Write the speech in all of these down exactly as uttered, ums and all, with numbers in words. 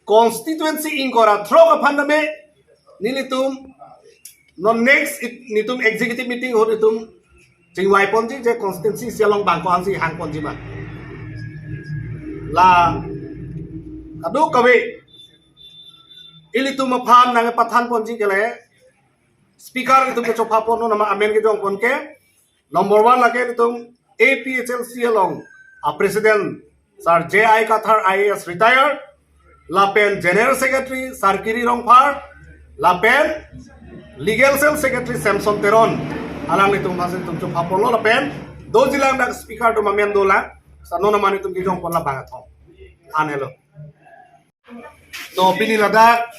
Constituency ingkoi ra throk aphan tame nelitum non next it- nelitum executive meeting ahut nelitum chingvai ponji je constituency isi along bang ko-ansi hang ponji ma. La kadokave ilitum aphan nangpathan ponji ke le speaker itum kechopha pon non nama amen kejong pon ke number one lake itum A P H L C along a president Sir J I Kathar I A S retired, lapen general secretary Sir Kiri Rongphar, lapen legal cell secretary Samson Teron. Alanglitum aphansi itum chopha ponlo lapen dojilang dak speaker atum amen dolang. Sa non amen itum kejong pon labang athong. Anhelo. To pini ladak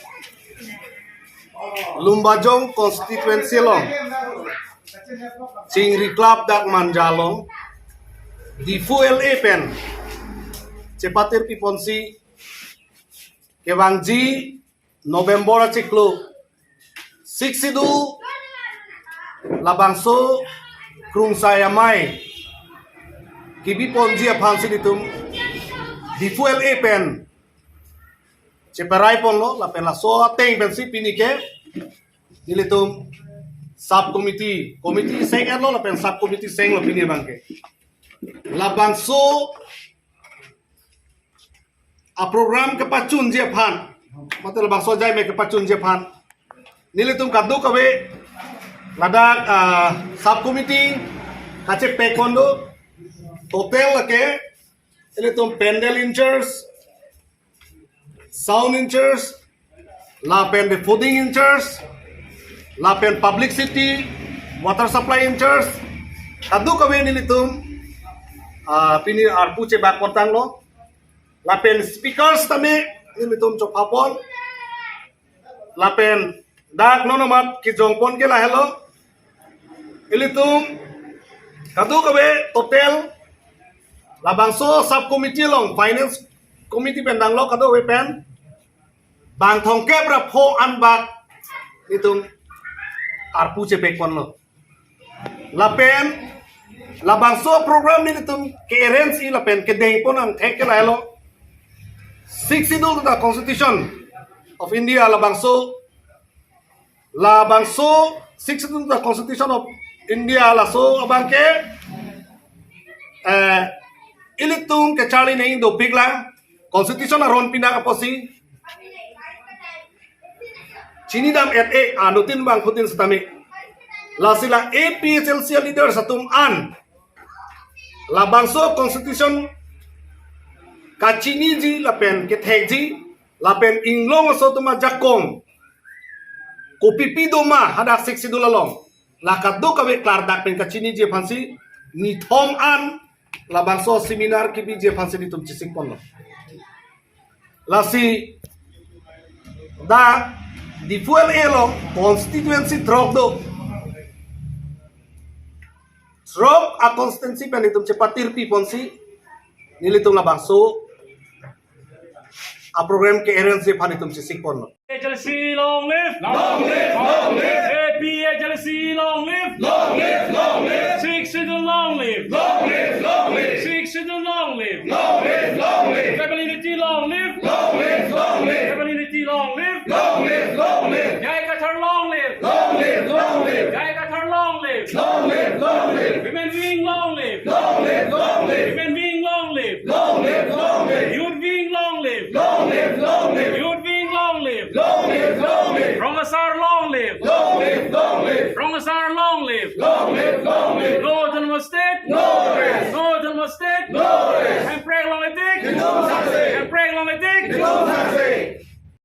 Lumbajong constituency along Chingri Club dak Manja along Diphu L A pen chepatirpi ponsi kevangji November achiklo Sixth Schedule labangso krungsai amei kebi ponji aphansi nelitum Diphu L A pen cheparai ponlo lapen laso ateng pensi pini ke nelitum sub committee, committee seng-etlo lapen sub committee senglo pini abang ke. Labangso a program kepachunji aphan, mate labangso ajai amei kepachunji aphan nelitum kadokave ladak ah, sub committee kachepek pon do. Total lake nelitum pandal in charge, sound in charge, lapen the fooding in charge, lapen publicity, water supply in charge, kadokave nelitum ah, pini arpu chebak pon tanglo. Lapen speakers tame nelitum chopha pon. Lapen dak non amat kejong pon ke lahelo. Ilitum kadokave total labangso sub committee along finance committee pen danglo kadokave pen bang thomkep ra pho an bak nelitum arpu chepek ponlo. Lapen labangso program nelitum ke-arrange-ji lapen kedeng pon angthek ke lahelo. Sixth Schedule to the Constitution of India labangso, labangso Sixth Schedule to the Constitution of India laso abang ke eh, ilitum kecharli nangji dopik lang Constitution aron pinang apotsi chinidam et e anuttin bangphutin setame. Lasi la A P H L C leaders atum an labangso constitution kachiniji lapen kethekji lapen inglong aso atum ajakong kopipi doma hadak Sixth Schedule along la kadokave klardak pen kachiniji aphansi nithom an labangso seminar kebiji aphansi nelitum chesik ponlo. Lasi dak Diphu L A along constituency throk do. Throk a constituency pen nelitum chepatirpi ponsi nelitum labangso a program ke-arrange-ji aphan nelitum chesik ponlo. H L C long live! Long live, long live! A P H L C long live! Long live, long live! Sixth Schedule long live! Long live, long live! Sixth Schedule long live! Long live, long live! Tribal unity long live! Long live, long live! Tribal unity long live! Long live, long live! J I Kathar long live! Long live, long live! J I Kathar long live! Long live, long live! Women wing long live! Long live, long live! Women wing long live! Long live, long live! Youth wing long live! Long live, long live! Youth wing long live! Long live, long live! Rong Asar long live! Long live, long live! Rong Asar long live! Long live, long